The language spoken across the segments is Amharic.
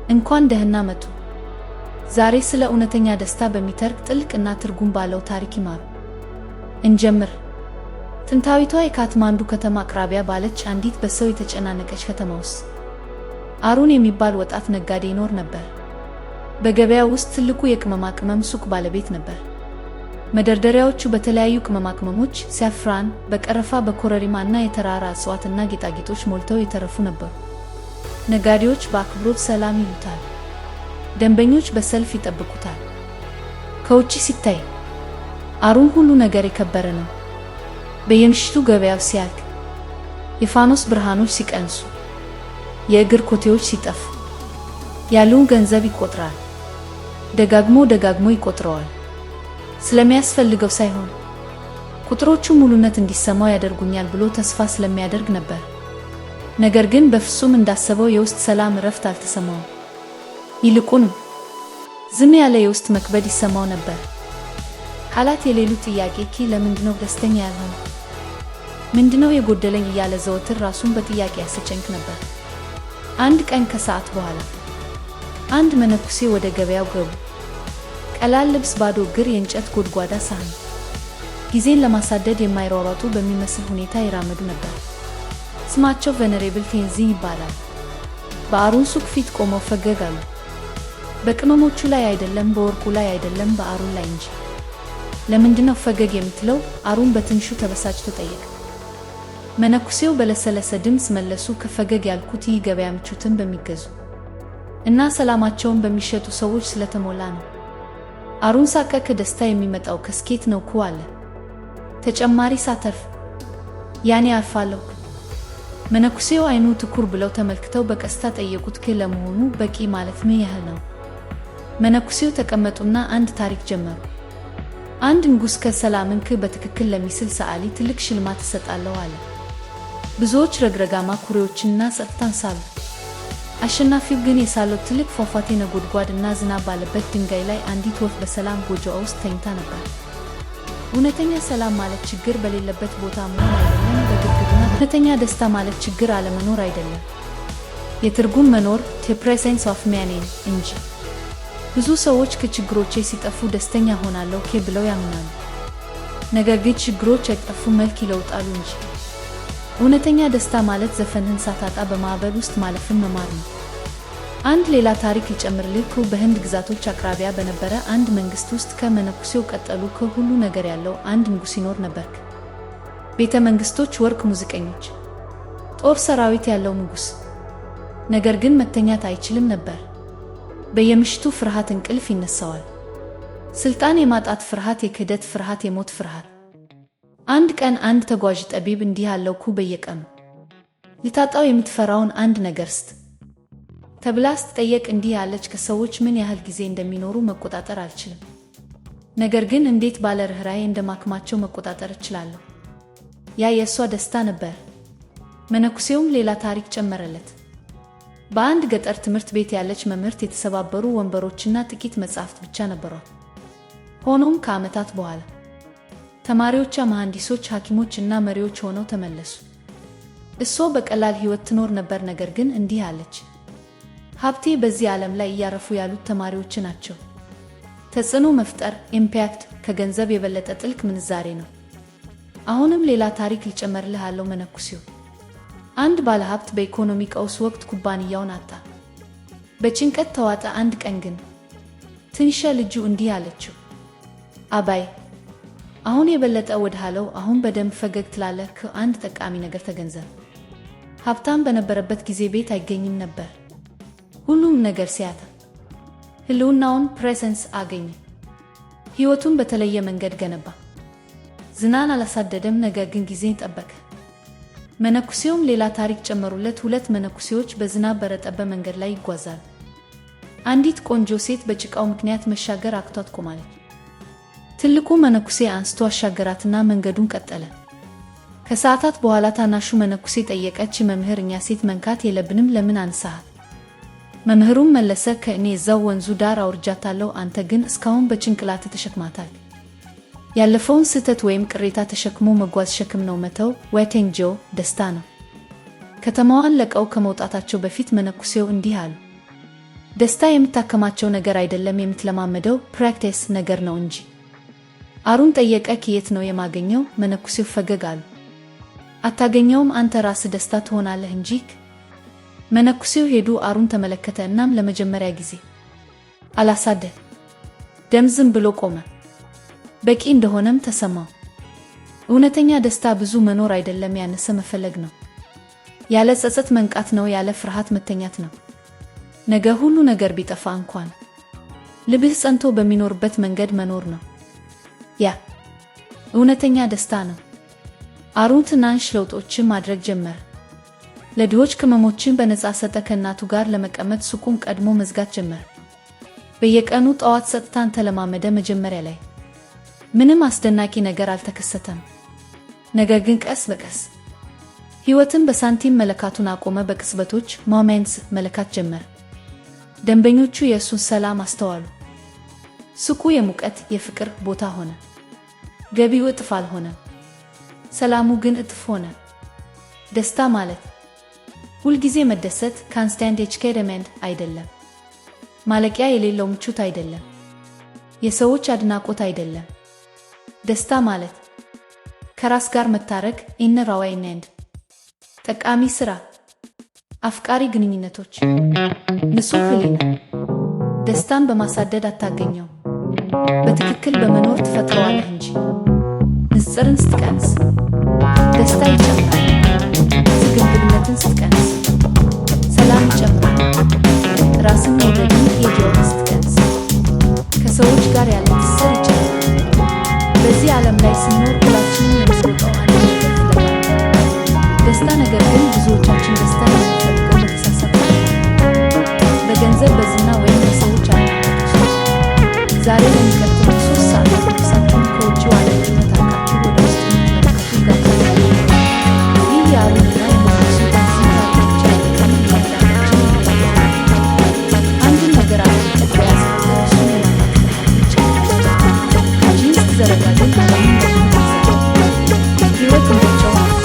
እንኳን ደህና መጡ። ዛሬ ስለ እውነተኛ ደስታ በሚተርክ ጥልቅ እና ትርጉም ባለው ታሪክ ይማሩ። እንጀምር። ጥንታዊቷ የካትማንዱ ከተማ አቅራቢያ ባለች አንዲት በሰው የተጨናነቀች ከተማ ውስጥ አሩን የሚባል ወጣት ነጋዴ ይኖር ነበር። በገበያው ውስጥ ትልቁ የቅመማ ቅመም ሱቅ ባለቤት ነበር። መደርደሪያዎቹ በተለያዩ ቅመማ ቅመሞች፣ saffron፣ በቀረፋ፣ በኮረሪማ እና የተራራ እጽዋትና ጌጣጌጦች ሞልተው የተረፉ ነበሩ። ነጋዴዎች በአክብሮት ሰላም ይሉታል። ደንበኞች በሰልፍ ይጠብቁታል። ከውጭ ሲታይ አሩን ሁሉ ነገር የከበረ ነው። በየምሽቱ ገበያው ሲያልቅ፣ የፋኖስ ብርሃኖች ሲቀንሱ፣ የእግር ኮቴዎች ሲጠፉ፣ ያለውን ገንዘብ ይቆጥራል። ደጋግሞ ደጋግሞ ይቆጥረዋል። ስለሚያስፈልገው ሳይሆን ቁጥሮቹ ሙሉነት እንዲሰማው ያደርጉኛል ብሎ ተስፋ ስለሚያደርግ ነበር። ነገር ግን በፍጹም እንዳሰበው የውስጥ ሰላም፣ እረፍት አልተሰማውም። ይልቁንም ዝም ያለ የውስጥ መክበድ ይሰማው ነበር። ቃላት የሌሉት ጥያቄ ኪ ለምንድነው ደስተኛ ያልሆነው? ምንድነው የጎደለኝ? እያለ ዘወትር ራሱን በጥያቄ ያስጨንቅ ነበር። አንድ ቀን ከሰዓት በኋላ አንድ መነኩሴ ወደ ገበያው ገቡ። ቀላል ልብስ፣ ባዶ እግር፣ የእንጨት ጎድጓዳ ሳህን። ጊዜን ለማሳደድ የማይሯሯጡ በሚመስል ሁኔታ ይራመዱ ነበር። ስማቸው Venerable ቴንዚን ይባላል። በአሩን ሱቅ ፊት ቆመው ፈገግ አሉ። በቅመሞቹ ላይ አይደለም፣ በወርቁ ላይ አይደለም፣ በአሩን ላይ እንጂ። ለምንድነው ፈገግ የምትለው? አሩን በትንሹ ተበሳጭቶ ጠየቀ። መነኩሴው በለሰለሰ ድምፅ መለሱ፣ ከፈገግ ያልኩት ይህ ገበያ ምቾትን በሚገዙ እና ሰላማቸውን በሚሸጡ ሰዎች ስለተሞላ ነው። አሩን ሳቀ። ከደስታ የሚመጣው ከስኬት ነው ኩ አለ። ተጨማሪ ሳተርፍ ያኔ አርፋለሁ። መነኩሴው አይኑ ትኩር ብለው ተመልክተው በቀስታ ጠየቁት፣ ክ ለመሆኑ በቂ ማለት ምን ያህል ነው? መነኩሴው ተቀመጡና አንድ ታሪክ ጀመሩ። አንድ ንጉሥ ከሰላምን ክ በትክክል ለሚስል ሰዓሊ ትልቅ ሽልማት እሰጣለሁ አለ። ብዙዎች ረግረጋማ ኩሬዎችንና ጸጥታን ሳሉ። አሸናፊው ግን የሳለው ትልቅ ፏፏቴ፣ ነጎድጓድ እና ዝናብ ባለበት ድንጋይ ላይ አንዲት ወፍ በሰላም ጎጆዋ ውስጥ ተኝታ ነበር። እውነተኛ ሰላም ማለት ችግር በሌለበት ቦታ መሆን አይደለም፣ በግርግርና እውነተኛ ደስታ ማለት ችግር አለመኖር አይደለም፣ የትርጉም መኖር the presence of meaning እንጂ። ብዙ ሰዎች ከችግሮቼ ሲጠፉ ደስተኛ ሆናለሁ ኬ ብለው ያምናሉ። ነገር ግን ችግሮች አይጠፉም፣ መልክ ይለውጣሉ እንጂ። እውነተኛ ደስታ ማለት ዘፈንህን ሳታጣ በማዕበል ውስጥ ማለፍን መማር ነው። አንድ ሌላ ታሪክ ልጨምርልህ። በህንድ ግዛቶች አቅራቢያ በነበረ አንድ መንግስት ውስጥ ከመነኩሴው ቀጠሉ ከሁሉ ነገር ያለው አንድ ንጉሥ ይኖር ነበር። ቤተ መንግስቶች፣ ወርቅ፣ ሙዚቀኞች፣ ጦር ሰራዊት ያለው ንጉሥ። ነገር ግን መተኛት አይችልም ነበር። በየምሽቱ ፍርሃት እንቅልፍ ይነሳዋል። ስልጣን የማጣት ፍርሃት፣ የክህደት ፍርሃት፣ የሞት ፍርሃት። አንድ ቀን አንድ ተጓዥ ጠቢብ እንዲህ አለው ኩ በየቀኑ ልታጣው የምትፈራውን አንድ ነገር ስጥ ተብላ ስትጠየቅ እንዲህ አለች፣ ከሰዎች ምን ያህል ጊዜ እንደሚኖሩ መቆጣጠር አልችልም፣ ነገር ግን እንዴት ባለ ርኅራኄ እንደማክማቸው መቆጣጠር እችላለሁ። ያ የእሷ ደስታ ነበር። መነኩሴውም ሌላ ታሪክ ጨመረለት። በአንድ ገጠር ትምህርት ቤት ያለች መምህርት የተሰባበሩ ወንበሮችና ጥቂት መጻሕፍት ብቻ ነበሯት። ሆኖም ከዓመታት በኋላ ተማሪዎቿ መሐንዲሶች፣ ሐኪሞች እና መሪዎች ሆነው ተመለሱ። እሷ በቀላል ሕይወት ትኖር ነበር፣ ነገር ግን እንዲህ አለች፣ ሀብቴ በዚህ ዓለም ላይ እያረፉ ያሉት ተማሪዎች ናቸው። ተጽዕኖ መፍጠር impact ከገንዘብ የበለጠ ጥልቅ ምንዛሬ ነው። አሁንም ሌላ ታሪክ ልጨምርልህ አለው መነኩሴው። አንድ ባለሀብት በኢኮኖሚ ቀውስ ወቅት ኩባንያውን አጣ። በጭንቀት ተዋጠ። አንድ ቀን ግን ትንሿ ልጁ እንዲህ አለችው፣ አባዬ፣ አሁን የበለጠ እወድሃለሁ። አሁን በደንብ ፈገግ ትላለህ። አንድ ጠቃሚ ነገር ተገንዘብ። ሀብታም በነበረበት ጊዜ ቤት አይገኝም ነበር። ሁሉም ነገር ሲያጣ ህልውናውን presence አገኘ። ሕይወቱን በተለየ መንገድ ገነባ። ዝናን አላሳደደም፣ ነገር ግን ጊዜን ጠበቀ። መነኩሴውም ሌላ ታሪክ ጨመሩለት። ሁለት መነኩሴዎች በዝናብ በረጠበ መንገድ ላይ ይጓዛሉ። አንዲት ቆንጆ ሴት በጭቃው ምክንያት መሻገር አቅቷት ቆማለች። ትልቁ መነኩሴ አንስቶ አሻገራትና መንገዱን ቀጠለ። ከሰዓታት በኋላ ታናሹ መነኩሴ ጠየቀች፣ መምህር፣ እኛ ሴት መንካት የለብንም ለምን አነሳሃት? መምህሩም መለሰ፣ ከእኔ እዛው ወንዙ ዳር አውርጃታለሁ፣ አንተ ግን እስካሁን በጭንቅላትህ ተሸክማታል። ያለፈውን ስህተት ወይም ቅሬታ ተሸክሞ መጓዝ ሸክም ነው። መተው letting go ደስታ ነው። ከተማዋን ለቀው ከመውጣታቸው በፊት መነኩሴው እንዲህ አሉ። ደስታ የምታከማቸው ነገር አይደለም፣ የምትለማመደው practice ነገር ነው እንጂ። አሩን ጠየቀ፣ የት ነው የማገኘው? መነኩሴው ፈገግ አሉ። አታገኘውም፣ አንተ ራስህ ደስታ ትሆናለህ እንጂ። መነኩሴው ሄዱ። አሩን ተመለከተ፣ እናም ለመጀመሪያ ጊዜ አላሳደ ደም ዝም ብሎ ቆመ። በቂ እንደሆነም ተሰማው። እውነተኛ ደስታ ብዙ መኖር አይደለም፣ ያነሰ መፈለግ ነው። ያለ ጸጸት መንቃት ነው፣ ያለ ፍርሃት መተኛት ነው። ነገ ሁሉ ነገር ቢጠፋ እንኳን ልብህ ጸንቶ በሚኖርበት መንገድ መኖር ነው። ያ እውነተኛ ደስታ ነው። አሩን ትናንሽ ለውጦችን ማድረግ ጀመረ። ለድሆች ቅመሞችን በነፃ ሰጠ። ከእናቱ ጋር ለመቀመጥ ሱቁን ቀድሞ መዝጋት ጀመረ። በየቀኑ ጠዋት ጸጥታን ተለማመደ። መጀመሪያ ላይ ምንም አስደናቂ ነገር አልተከሰተም። ነገር ግን ቀስ በቀስ ሕይወትን በሳንቲም መለካቱን አቆመ። በቅጽበቶች moments መለካት ጀመረ። ደንበኞቹ የእሱን ሰላም አስተዋሉ። ሱቁ የሙቀት የፍቅር ቦታ ሆነ። ገቢው እጥፍ አልሆነም፣ ሰላሙ ግን እጥፍ ሆነ። ደስታ ማለት ሁልጊዜ መደሰት constant excitement አይደለም። ማለቂያ የሌለው ምቾት አይደለም። የሰዎች አድናቆት አይደለም። ደስታ ማለት ከራስ ጋር መታረቅ፣ inner awakening፣ ጠቃሚ ስራ፣ አፍቃሪ ግንኙነቶች፣ ንጹህ ህሊና። ደስታን በማሳደድ አታገኘው፣ በትክክል በመኖር ትፈጥረዋለህ እንጂ። ንጽጽርን ስትቀንስ ደስታ ይጨምራል። ስግብግብነትን ስትቀንስ ሰላም ይጨምራል። ራስን መውደድን ego ን ስትቀንስ ከሰዎች ጋር ያለ ትስስር ይጨምራል። በዚህ ዓለም ላይ ስንኖር ሁላችንም የምንሮጠው አንድ ነገር ፍለጋ ነው፣ ደስታ። ነገር ግን ብዙዎቻችን ደስታን የምንፈልገው በተሳሳተ በገንዘብ፣ በዝና ወይም በሰዎች አድናቆት። ዛሬ ለሚቀጥሉት 3 ሰዓታት ነፍሳችሁን ከውጪው ዓለም ጩኸት አርቃችሁ ወደ ውስጥ እንድትመለከቱ እጋብዛችኋለሁ። ይህ የአሩንና የመነኩሴው ታሪክ ብቻ አይደለም፣ እያንዳንዳችን የህይወት አንድን ነገር አጥብቀህ በያዝህ ቁጥር እሱን የማጣት ፍርሃት ይጨምራል። እጅህን ስትዘረጋ ግን ዓለምን በሙሉ ይይዛል። ሕይወት እንደ ጨው ናት።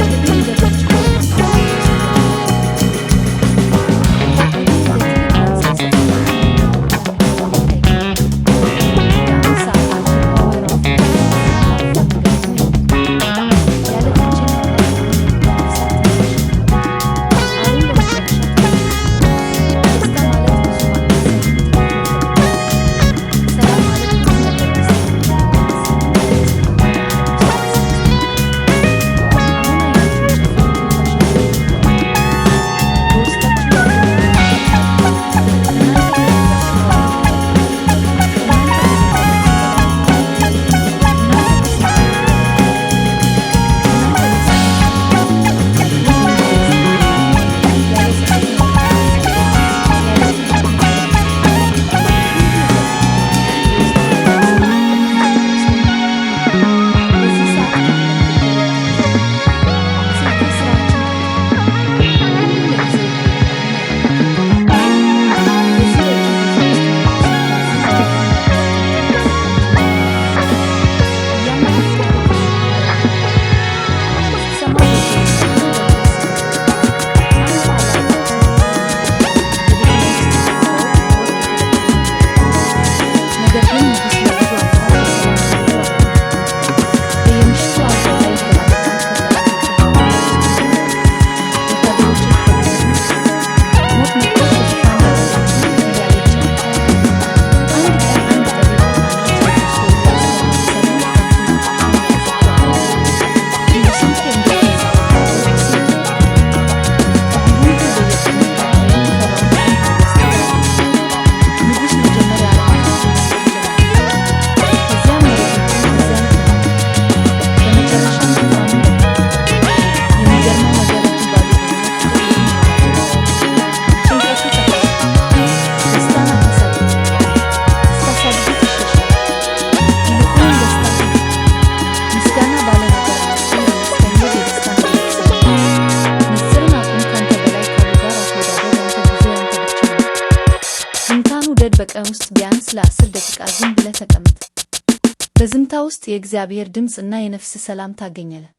ልብህ እንደ ብርጭቆ ነገር ግን ንጉሥ ለብዙ ዓመታት በሰላም ሲኖሩ በየምሽቱ አልጋው ላይ ይገላበጣል፣ ከጠላቶቹ ወታደሮቼ ተበተኑ፣ ሞት መጥቶ ከዙፋኑ ያወርዳል እያለ ይጨነቃል። አንድ ቀን አንድ ጠቢብ መጣና የንጉሡ ንጉሥም እንዴት ነፃ እወጣለሁ ሲል ጠየቀው። ጠቢቡም በየቀኑ የምትፈራውን አንድ ደስታ ንጉሥ መጀመሪያ ዓለማቶችን መስጠት ጀመረ። ከዚያም መሬቶችን፣ ከዚያም በመጨረሻም ዙፋኑን ለቀቀ። የሚገርመው ነገር እጁ ባዶ በሆነ ቁጥር ጭንቀቱ ጠፋ። ደስታን አታሳድድ። ስታሳድዱት ይሸሻል። ይልቁንም ደስታ ምስጋና ባለ ነገር አመስግን። ማመስገን የደስታ ምልክት ነው። ንጽጽርን አቁም። ካንተ በላይ ካሉ ጋር አትወዳደር። ያንተ ጉዞ ያንተ ብቻ ነው። ዝምታን ውደድ። በቀን ውስጥ ቢያንስ ለ10 ደቂቃ ዝም ብለህ ተቀመጥ። በዝምታ ውስጥ የእግዚአብሔር ድምፅ እና የነፍስ ሰላም ታገኛለህ።